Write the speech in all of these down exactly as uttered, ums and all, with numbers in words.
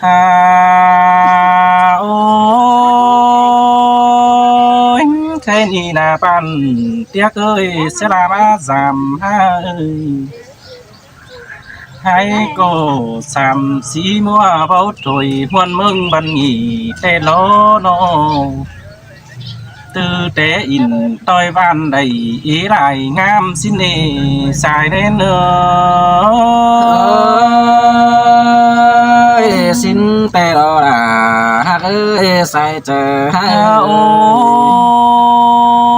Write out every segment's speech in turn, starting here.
À, ôi, thế nhị là bạn Tiếc ơi, sẽ là má giảm ha ơi. Hái cô sàm xí mua báu trôi muôn mưng bắn nghỉ tê lố nô. Tư tế in tôi van đẩy ý lại ngam xin nê sai đến ơi. Xin tê đó là hắc ơi sai chờ hắc ơi.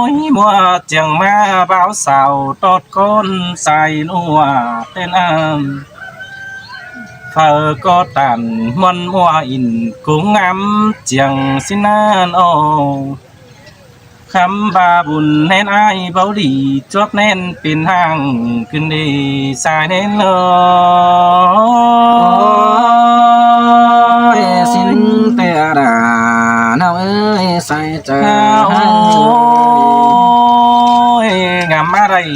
Ôi, mua trường ma báo xào tột con sai nua tên an. Phở có tàn muôn mua in cũng ngắm trường xin an ô. Khắm ba bùn nên ai báu đi chuốc nên pin hàng kinh đi sai nên ơi. Xin tê đà nào ơi sai trời ơi. Ôi, ngắm mà đây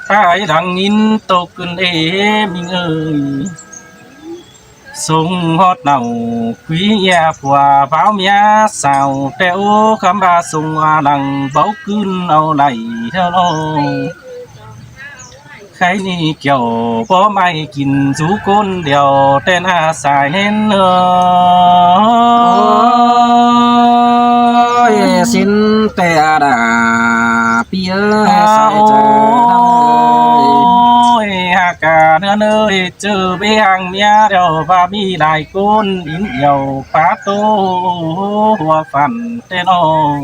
phải đắng in tô kinh đi mình ơi. Sung hót nau quý ia phua báo mía sao tê ô khắm ba sung a lăng báu cưn au đảy theo lô. Kháy ni kiểu bó may kin dú côn đèo tên a sai nên ơi. Ôi, xin tê đà pia sai trời ơi. Hà cả nữa nơi chữ bế hàng mía đèo và mi đài côn in nhiều phá tô hùa phản tê nô.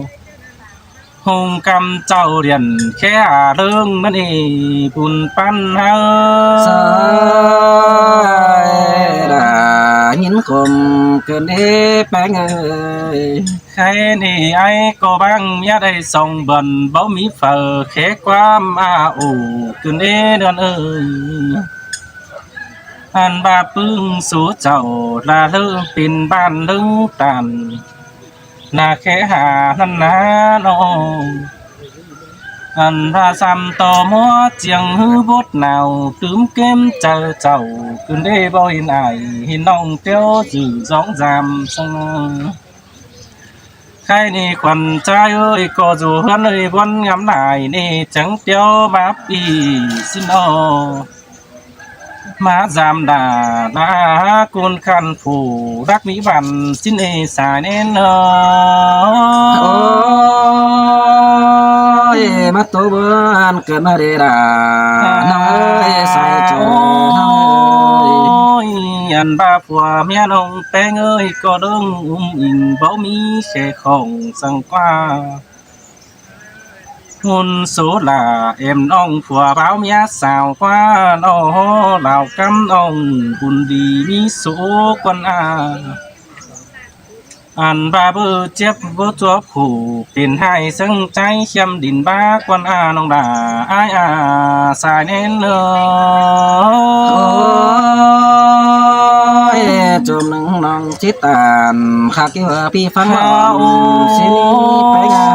Hùng căm châu điện khé hà lương mân ì bùn păn hơ. Sai đà nhìn khom cơn đế bánh ơi. Kháy ni ai có băng mía đây sông bần báu mí phở khé quám a ủ cơn đế đơn ơi. Ăn ba pưng số châu là lương pin ban lương tàn. Nà khé hà năn ná nô. Ăn ba săm tô múa chiêng hứ bốt nào tứm kêm chaư chảu. Cưng đê báu hin ải hin nông tiếu dự dõng dam sông. Kháy ni khuăn chai ơi, có dù hươn ơi, buôn ngắm nải ni chắng tiếu máp ỉ xin ô. Má dam đà đà côn khăn phủ đắc mỹ bản xin ê xài nên ơ. Ôi, mắt tô bơn cơn đê đà. Nông ơi, sai chồng nông ơi. Ôi, ăn ba phua mía nông peng ơi, có đương um in báu mí xe khổng sang qua. Hôn số là em nông phua báo mía sao qua nô lào cắm nông bùn đi mí số quân a. Ăn ba bơ chếp bơ chua phủ pin hai sưng cháy khiêm đính ba quân a nông đà ai a sai nên ơ. Ôi, chùm nông nông chít tàn khá kêu pi phăng lòng xin ly peng a.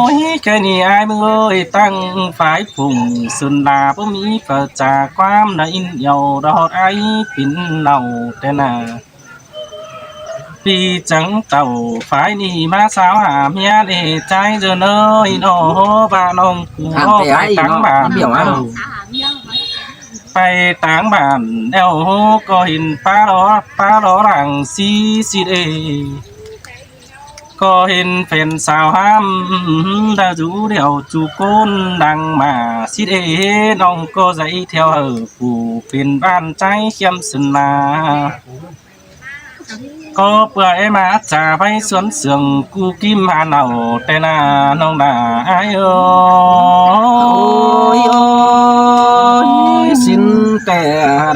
Ôi, cái ni ai mơ ơi tăng phái phùng xuân đà bơ mí phở trà quám nà in dầu đọt ai pin nầu tên à. Pi chắng tàu phái ni má sao hả mía lê chai dơ nơi nô hô ba nông cù hô phải táng bản. Phải táng bản đeo hô có hình pá đó pá đó làng si si đê. Có hình phèn sao ham đa dú đeo chu côn đăng mà si đê nông có dạy theo hở phủ pin ban cháy khiêm sừng là. Có bữa em á chả bay xuống sương cu kim hà nầu tên à nông đà ai ơi. Ôi ôi xin tè đà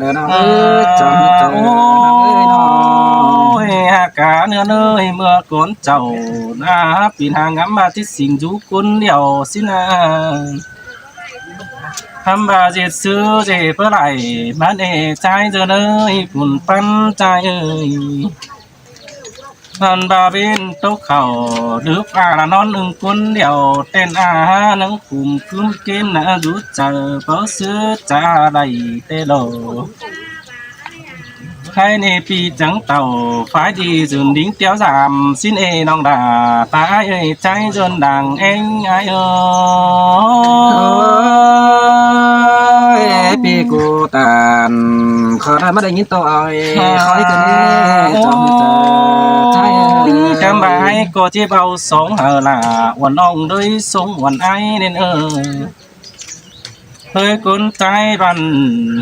đà đà ơi chồng chồng ơi nông ơi hà cá nữa nơi mưa cuốn chầu na pin hà ngắm mà thích xin dú cuốn điệu xin à. Hăm bà diệt sư dễ bớ lại, bán ê chai dơ nơi, bùn păn chai ơi. Hăm bà bên tốc khẩu, nước à là non ưng cuốn điệu, tên à ha nắng cùm cướm kêm nà rút chở, bớ sư chả đẩy tê lô. Khay ꞌnị ꞌpi chắng tảu, phải đi dưn đính tiếu dam, ꞌsịn ê ꞌnọng đa, ta ai ơi, cháy dưn đang eng ai ơi. Ôi, pi cu tàn, khỏi đã mất đánh to ơi, khỏi cứ đi, chọn chọn, cháy ơi. Cắm bà ai có chế bao sống hở là, uốn ong đôi sống uốn ai nên ơi. Hơi con trai văn,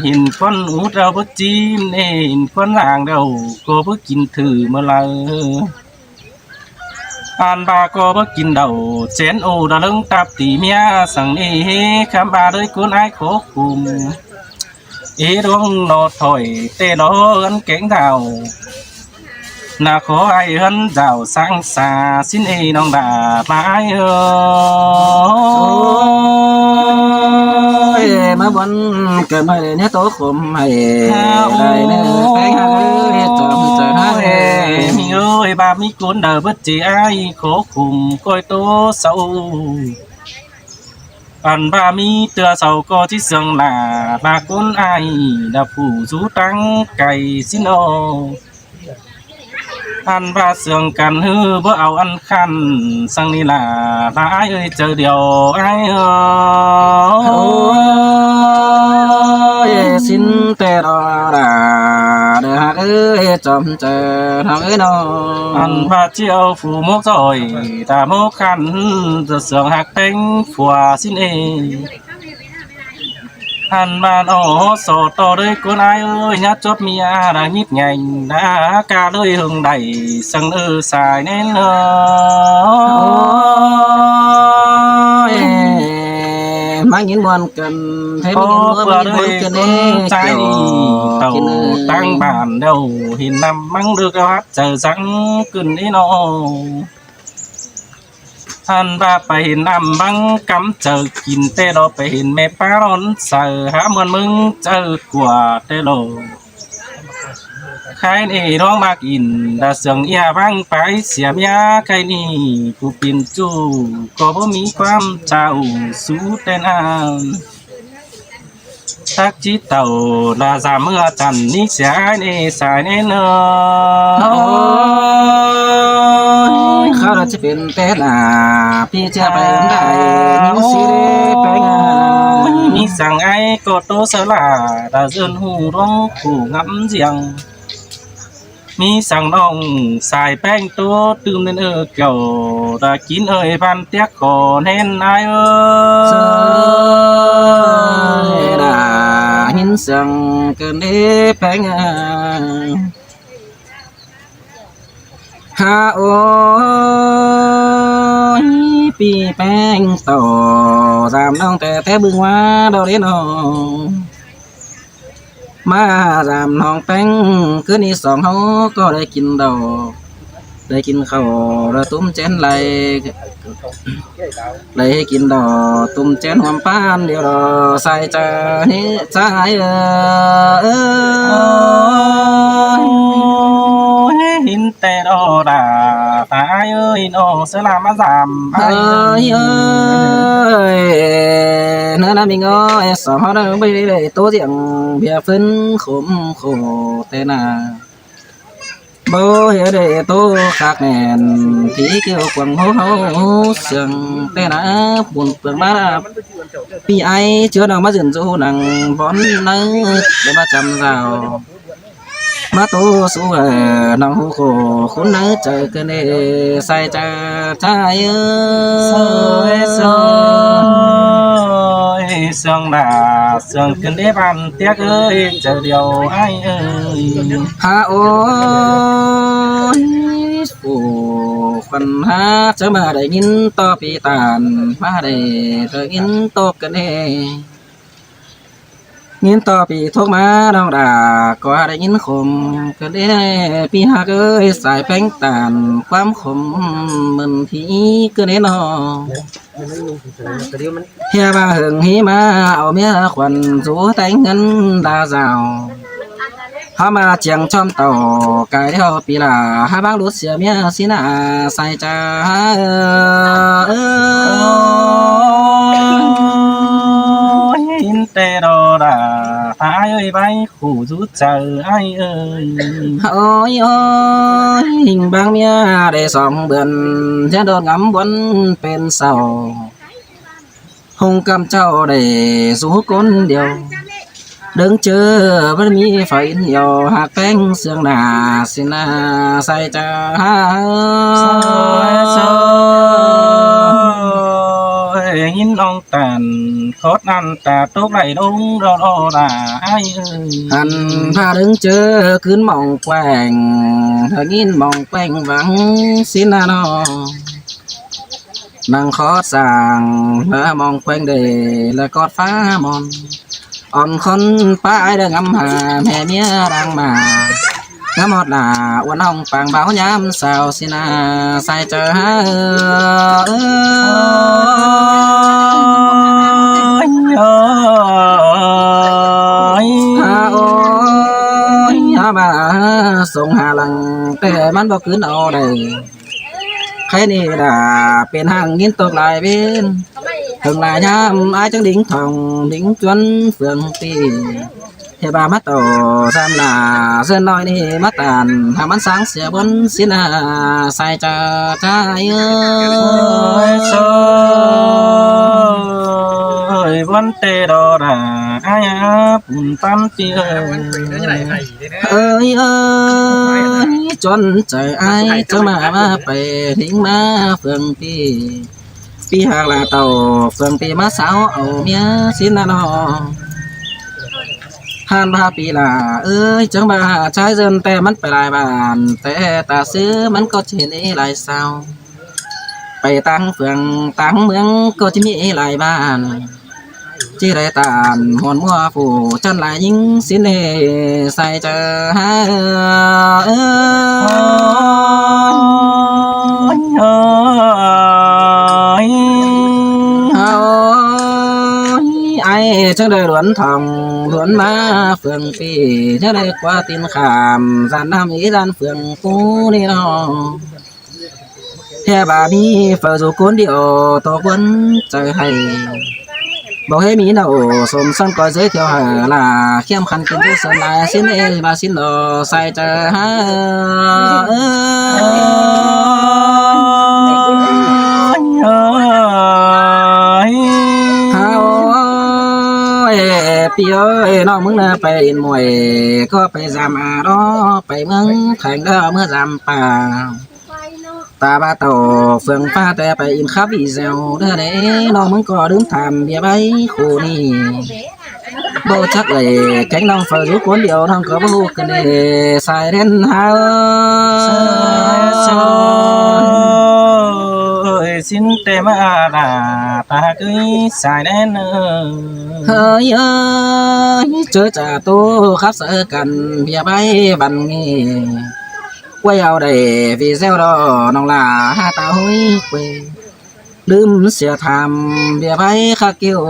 hin con út ao bớt chim, hin con làng đầu, có bớt kín thử mà lờ. Ăn ba có bớt kín đầu, chén ô đã lưng tạp tỉ mía, sẵn ê hê, khám ba đôi con ai khó khum. Ê đuông nó thổi, tê nó ấn kéng đào. Nả khó ai ấn đào sáng xa, xin ê ꞌnọng đa, ba ai ơi. Ôi, má bón cơm hay nhá tố khốm hay. Hả, đài nè, ôi, tém hả, ơi, chọn chọn hả, ôi, ơi. Mi ơi, ba mi cuốn đờ bớt chế ai, khó khum coi tố sâu. Ăn ba mi tưa sâu có chí sương là, ba cuốn ai, đa phủ rú tăng cày xin ô. Ăn ba sương căn hư, bớ ao ăn khăn, sang ni là, ba ai ơi, chờ điều ai ơi. Ôi, xin tê đó là, đờ hả, ơi, chọn chọn hả, ơi, nó. Ăn ba chiêu phủ mốc rồi, ta mốc khăn, giờ sương hạc tênh, phùa xin ê. Ăn ba nó so to đôi cuốn ai ơi, nhát chóp mi à, đang nhít nhành, đã ca đôi hưng đẩy, sưng ư xài nên ơi. Ôi, má nhìn buồn cần, thấy má nhìn buồn cần, ê, tàu tăng bản đâu, hin năm mắng được hát, chờ răng cưng ê nó. Ăn ba pay hin năm băng cắm chợ kín tê đó pay hin mẹ pa đón chợ hả mơn mưng chợ của tê lô. Khai nê rong mạc in đa sương ia băng pay sia mía khai ni, cu pin chu có bố mi quam chào sú tên an. Tắc chí tàu là dam ꞌmưa chăn ní sia ai nê sai nê nơ. Ôi, khá là chứ pên tết là pi chia pên đại, những si đê pên à. Ôi, mi săng ai có tô sơ là, đã dân hù rong phủ ngắm riêng. Mi săng nong sai peng tô tưm nên ơ kiểu, đã kín ơi ban tiác khó nên ai ơi. Sơ đà hin săng cơn đê peng à. Hả ôi, pi peng tàu, dam nong tê tê bưng hoa đâu đến nong. Má dam nong peng, cứ ni song hâu có đảy kín đau, đảy kín khâu, đảy tủm chén lai, đảy hê kín đau, tủm chén huôm pán điêu đau, sai cha hê, sai ơ, ơ. Ôi, hin tê đô đà, ta ai ơi, nó sẽ làm má dam ai ơi. Ơi ơi, nó là mình ơi, song hâu đang bây đảy tô riêng, bia phấn khốm khổ tê nà. Bố hiếu đảy tô khắc nền, thì kêu quảng hô hô sương tê nà, buồn phường má đà. Pi ai, chứa nong má dưn dụ nắng, bón nắng, để má chăm rào. Má tô sú, ơ, nong hô khổ, khốn nắng trời cơn đê, sai cha, cha ơi. Sơi, sơi, sương đà, sương cơn đê ban tiác ơi, trời điều ai ơi. Hả ôi, phủ khuân hả, chớ mà đảy nhìn to pi tàn, má đảy, đảy nhìn to cơn đê. Nhìn to pi thuốc má đong đà, có hả đảy nhìn khốm, cơn đê pi hả ơi, sai peng tàn, quám khốm, mơn thì cơn đê nó. Hia ba hưng hí má, ao mía khuân rú téng ngân đa dào. Hả má chiêng chom tàu, cái đeo pi là, hả bác lút sia mía xin à, sai cha, hả ơi. Ôi, in tê đô đà, Ai ơi, bái khổ rút chào ai ơi. Ôi ôi, hình bang mía đảy song bươn, chén đột ngắm buôn pên sau. Hùng căm châu đảy rú cốn điêu. Đứng chớ vẫn mi phải nhiều hạt bánh xương nà xin nà sai cha. Sai, sai. Nhìn ông tàn khót ăn ta tốc lại đông đo đo là ai ơi. Ăn ta đứng chớ cứ mong quanh, ta nhìn mong quanh vắng xin nà nó. Năng khót sàng, lơ mong quanh đề, lơ cót phá mòn. Ón khốn phá ai đang ngắm hà, mẹ mía đang mà. Ngắm hót là uốn ong pang báo nhám sao xin à, sai chớ hả. Ôi, ôi. Hà ôi, hà bà, sống hà lăng, tè mắn bọc cứ nấu đầy. Khay ꞌnị đa pên hang ꞌnghín tốc lai bên. Hưng lai ꞌnhám ai chắng đính thong đính chuốn phường ꞌpi. Hê ba mát tổ giam là dân nói ꞌnị mát tàn, hà mắn sáng xìa buôn xin à, sai cha cha ơi. Ôi, ôi, buôn tê đo đa, ai à, bùn tắm pi ơi. Ơi ơi, chốn trời ai, chớ mà ba pè đính má phường ꞌpi. Pi hạc là tàu phường ꞌpi má sáu ẩu mía xin nà nó. Hàn ba pi là ơi, chớ ba trái dân tè mắn pè lai bàn, tè ta xứ mắn có chỉ ꞌnị lai sao. Pè tăng phường tăng mương có chỉ ꞌnị lai bàn. Chỉ đảy tản hôn mua phủ chăn lai nhính xin hê sai chớ hả. Ôi, ôi, ôi, ai chớ đảy luốn thòng luốn má phường ꞌpi, chớ đảy qua tin khảm, gian năm ý gian phường ꞌpu ꞌnị nó. Hê ba mi phở dù cốn điệu tô quấn trời hay. Bảo hê mi nậu xôm săn coi giới thiệu hả là khiêm khăn kính chú sơn lai xin ê ba xin đồ sai chớ hả. Hao ơi, pi ơi, nó mứng nà pay in muội, có pay dăm à đó, pay mứng thành đó mưa dăm pa. Ta ba tàu phường pha tè pay in khắp vị gieo đơ đế, nó mứng có đứng tham bia bay khổ ni. Bố chắc đảy kéng nong phở rú cuốn điệu nong có bố hụ kì nê sai đến hao. Ơi, xin tê ma đà ta cứ sai đến ơi. Hơi ơi, chớ chả tô khắp sở cần bia bay bắn nghỉ. Quay ao đảy vì gieo đó nong là ha ta hối quê. Đưm sia tham bia bay khắc kiêu.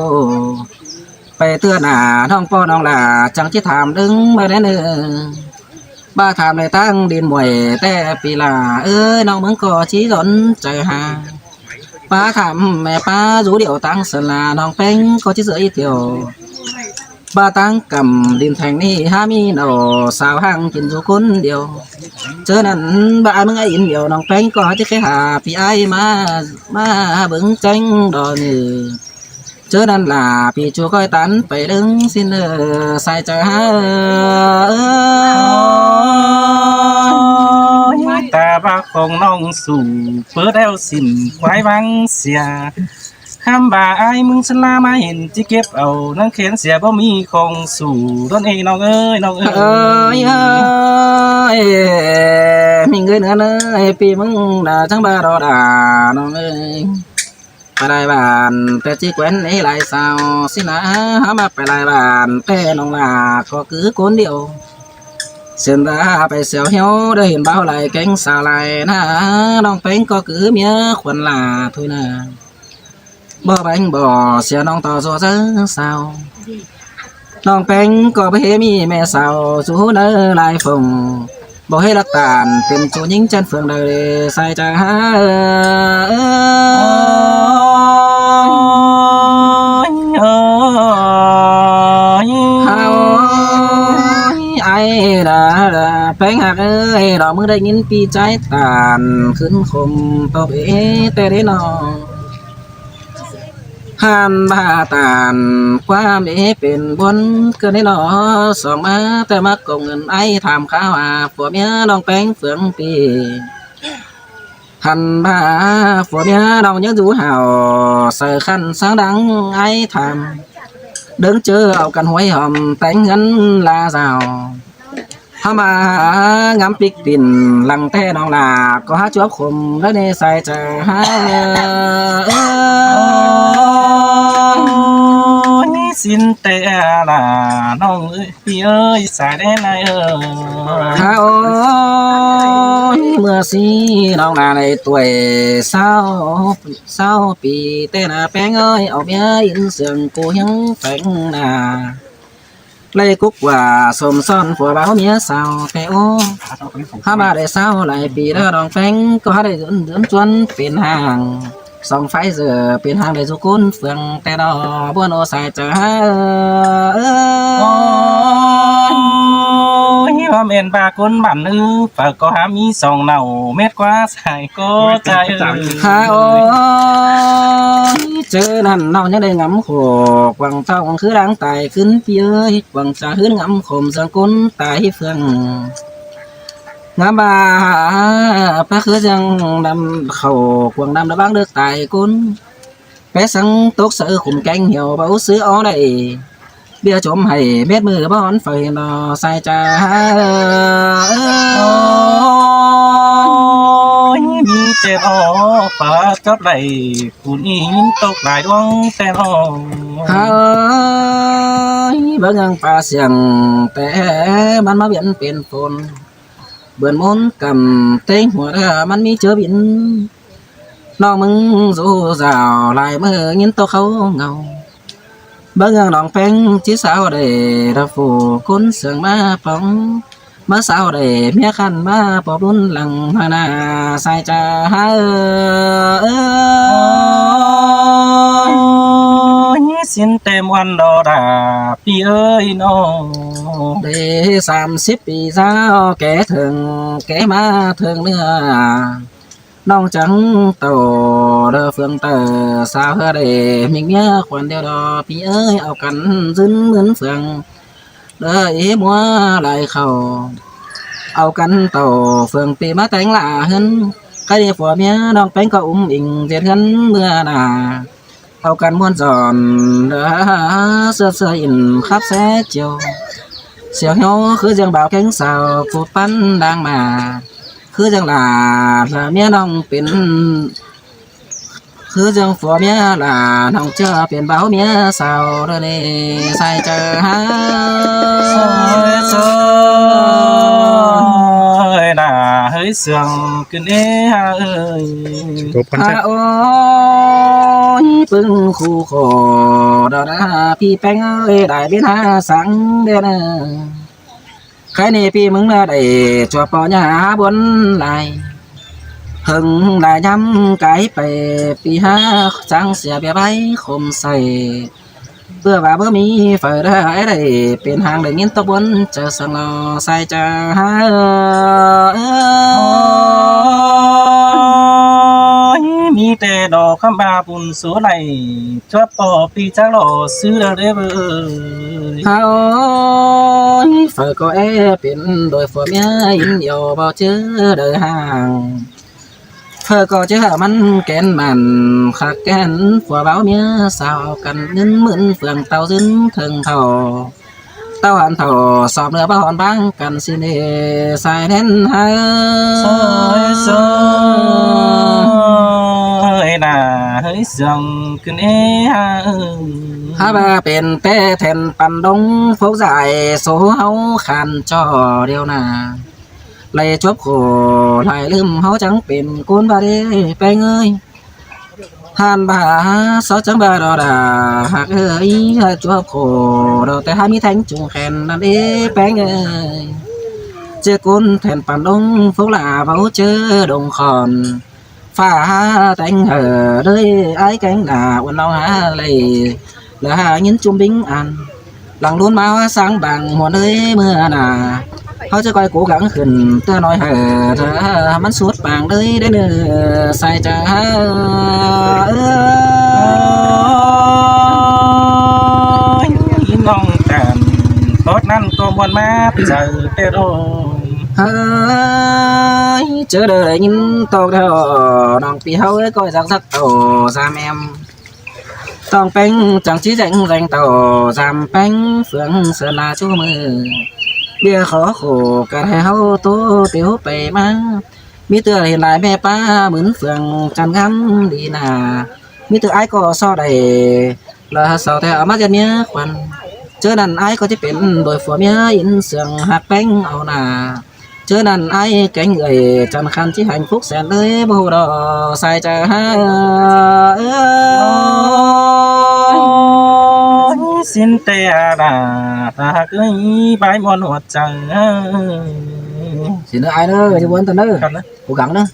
Pay tưa nả nong po nong là chắng ꞌchí tham đứng ꞌmá đen ơ. Ba tham lê tăng đin muội tê pi là ơi nong mứng có ꞌchí dốn trời hà. Ba tham mẹ ba rú điệu tăng sơn là nong peng có ꞌchí giới thiệu. Ba tăng cắm đin thành ni ha mi nổ sao hang kín rú cốn điệu. Chớ năn ba ai mứng ai in điệu nong peng có ꞌchí khé hà pi ai ma ma bứng chêng đo như. Chớ năn là pi chu coi tán pay đứng xin ơ sai chớ ha. Ôi, ta bác không nong sủ bớ đeo xin quái vắng xìa. Khám bà ai mưng sân la mai hên chi kiếp ẩu năng khen xìa bó mi không sủ đón ê nong ơi nong ơi. Ơi ơi, mình người nữa ơi pi mưng đã chẳng ba đó đã nong ơi. Pay lai bàn tê ꞌchí quen ê lai sao xin á há ma pay lai bàn tê nong là có cứ cốn điệu. Xin ta pay xéo hiếu đơ hên báo lai kéng sao lai na nong peng có cứ mía khuôn là thôi na. Bó bánh bó sia nong tỏ rùa dớ sao. Nong peng có bê hê mi mẹ sao rú nơ lai phồng. Bó hê lắc tàn pên chú nhính chân phường đời sai chớ ha. Ôi, ôi. Hao Ê, đa, đa, Péng ꞌhặc ơi, đo ꞌmứ đảy ꞌnghín ꞌpi ꞌchái ꞌTan ꞌcứn khôm ꞌtộc ê ꞌtẹ đé ꞌnọ. Hăn ꞌva ꞌTan ꞌquám ê pên bón ꞌcứn đé ꞌnọ. Song ꞌmá ꞌtẹ ꞌmặc công ꞌngớn ai tham kháo a, phua ꞌmía ꞌnọng Péng phướng ꞌpi. Hăn ꞌva phua ꞌmía ꞌnọng ꞌnhắng dú hảo, sau khăn sáng đáng ai tham. Đớng ꞌchớ au căn ꞌhuối hỏm téng ꞌngớn la dao. Há ꞌmá ngắm píc pin lăng ꞌtẹ ꞌnọng lả, ꞌcọ hák chuốp khôm đá ꞌnê sai chaư hák. Ôi, xin ꞌtẹ lả ꞌnọng ơi, ꞌpi ơi, sai đé ꞌnị ơi. Há ôi, ꞌmưa ꞌsị ꞌnọng lả ꞌnị ꞌtoi ꞌsáo, ꞌsáo pi ꞌtẹ ꞌnạ Péng ơi, au ꞌmía in sương cô ꞌhiếng Péng ꞌnạ. Lay cúc ꞌva sôm son phua báu ꞌmía sau ꞌtẹ ꞌnọ. Há ꞌmá đảy ꞌsáo lai pi đa ꞌnọng Péng, ꞌcọ hák đảy dưn dưn chuôn pên hang. Song phái ꞌdứa pên hang đảy dú ꞌcốn phướng ꞌtẹ ꞌnọ, ꞌbuôn ꞌnọ sai chaư hák. Ôi, ꞌva ꞌmen ꞌva ꞌcốn bản ư, phả ꞌcọ hák ꞌmí song nảu mết ꞌquá sai ꞌcọ chaư ư. Há ôi, ꞌchớ ꞌnặn ꞌnọng ꞌnhắng đảy ngắm khổ, quảng ꞌtạu quảng khứ đáng tai ꞌcứn ꞌpi ơi, quảng chaư ꞌhướn ngắm khôm sương ꞌcốn tai phướng. Ngắm ꞌva ꞌpá khứ sương đăm khảu quảng đăm đa báng đớc tai ꞌcốn. Pé sương tốc sáư khum kéng hiêu báu ꞌsứ ók đảy. Bia chốm hảy mết ꞌmự báu hón phơi ꞌnọ sai chaư hák. Ôi, ꞌmí ꞌtẹ ꞌnọ phả chót đảy, cún ꞌnị ꞌnhín tốc lai ꞌluống ꞌtẹ ꞌnọ. Hák ơi, báu ꞌnhắng pá siêng ꞌtẹ, ꞌmắn ꞌmá viến pên phôn. Bươn ꞌmôn căm ꞌtếng hua đa ꞌmắn ꞌmí ꞌchớ bịn. ꞌNọng ꞌmứng dú dảo lai ꞌmự ꞌnghín tốc khảu ngau. Báu ꞌnhắng ꞌnọng Péng ꞌchí sáo đảy đa phủ ꞌcốn sương ꞌmá póng. ꞌMá sáo đảy ꞌmía khăn ꞌmá pó ꞌlún lăng ꞌmá ꞌnạ sai chaư hák. Ôi, xin ꞌtẹ ꞌmuôn đo đa ꞌpi ơi ꞌnọ. Đảy sam síp pi dáo ké thơng, ké ꞌmá thơng ꞌnưa. ꞌNọng chắng tảu đa phướng tảu sáo hơ đảy ꞌmính ꞌmía khuôn điêu đo ꞌpi ơi, au căn dưn ꞌmướn phướng. Đa ê ꞌmúa lai khảu. Au căn tảu phướng ꞌpi ꞌmá téng lả ꞌhướn. Cái đi phua ꞌmía ꞌnọng Péng ꞌcọ um inh ꞌdệt ꞌhướn ꞌmưa ꞌnạ. Au căn ꞌmuôn dọn đa sưa sưa in khắp xé chiều. Siêng hiếu khứ ꞌdiêng báo kéng sau phú pắn đang mà. Khứ ꞌdiêng lả lả ꞌmía ꞌnọng pên. Khứ ꞌdiêng phua ꞌmía lả ꞌnọng ꞌchớ pên báo ꞌmía sau đa ꞌnị sai chaư hák. Ôi, ôi, đa hơi sương ꞌcứn ê hák ơi. Hák ôi, ꞌpứng khu khổ đa đa ꞌpi Péng ơi, đảy bến hák sáng đen ơi. Khái ꞌnị ꞌpi ꞌmứng ꞌnạ đảy chua pó nhá ꞌbuôn lai. Hơng lai ꞌnhăm cái pay ꞌpi hák sáng sia bia bái khôm say. Bưa ꞌva báu ꞌmí phơi đa ê đảy pên hang đảy ꞌnghín tốc ꞌbuôn chaư sương lo sai chaư hák. Ôi, ꞌmí ꞌtẹ đo khắm ba pun số đảy. Chót pó ꞌpi chắc lo ꞌsứ đa đế bơ ơi. Hák ơi, phơi ꞌcọ ê pên đôi phua ꞌmía in yêu bao ꞌchớ đaư hang. Phơi ꞌcọ ꞌchớ hả ꞌmắn kén mẳn khắc kén phua báo ꞌmía sau căn ꞌnhín ꞌmướn phướng tảu dưn thơng thảu. Tảu hẳn thảu sọp ꞌnưa báu hòn báng căn xin ê sai ꞌnén hák. Soi soi đa hơi sương ꞌcứn ê hák. Hák ꞌva pên ꞌtẹ then păn đông phốc dại số ꞌháu khăn cho điêu ꞌnạ. Lai chuốp khổ lai ꞌlứm ꞌháu chắng pên ꞌcốn ꞌva đế Péng ơi. Hăn ꞌva só chắng ꞌva đo đa hák ơi, chuốp khổ đo ꞌtẹ hák ꞌmí théng chung khen ꞌnặn ê Péng ơi. ꞌChớ ꞌcốn then păn đông phốc lả báu ꞌchớ đông khòn. Phả há téng hở đới ái kéng đa uôn ꞌnọng há lầy. Lả há ꞌnghín chum bính ăn. Lăng ꞌlún ꞌmá há sáng bang muôn đới ꞌmưa ꞌnạ. ꞌHáu ꞌchớ ꞌcoi ꞌcố gắng khửn ꞌtưa ꞌnọi hảư, ꞌmắn sút pang ꞌlới đé ꞌnư sai chaư. ꞌNọng tản tót ꞌnặn ꞌcọ ꞌmuôn ꞌmá chaư ꞌtẹ ꞌlô. ꞌChớ đaư đảy ꞌnghín ꞌtộc ꞌlẹo, ꞌnọng ꞌpi ꞌháu ꞌcoi ꞌdặc ꞌdặc tảu dam ꞌem. ꞌTong ꞌpéng chắng ꞌchí deng deng tảu dam ꞌpéng phướng sơn la ꞌchu ꞌmự. ꞌViạk khó khổ ꞌcọ hảư ꞌháu ꞌtố tiếu pay ꞌmá. ꞌMí ꞌtưa hên lai ꞌme ꞌpá mứn phướng chăn ngắm đi nả. ꞌMí ꞌtưa ải ꞌcọ so đảy lỏ hảư sau ꞌtẹ ꞌmá ꞌdệt ꞌmía khuôn. ꞌChớ ꞌnặn ải ꞌcọ ꞌchí pên bôi phua ꞌmía ín sương ꞌhặc ꞌpéng au nả. ꞌChớ ꞌnặn ải kéng ꞌgới chăn khăn ꞌchí hên phúc sen ꞌlới báu ꞌhụ ꞌlọ sai chaư. ꞌSịn ꞌtẹ đa, ta ꞌhặc ới bái ꞌmuôn ꞌhuột chaư. ꞌSịn ꞌnớ ải ꞌnớ, ꞌchí ꞌmuôn ꞌtơn ꞌnớ. ꞌCú gắng ꞌnớ.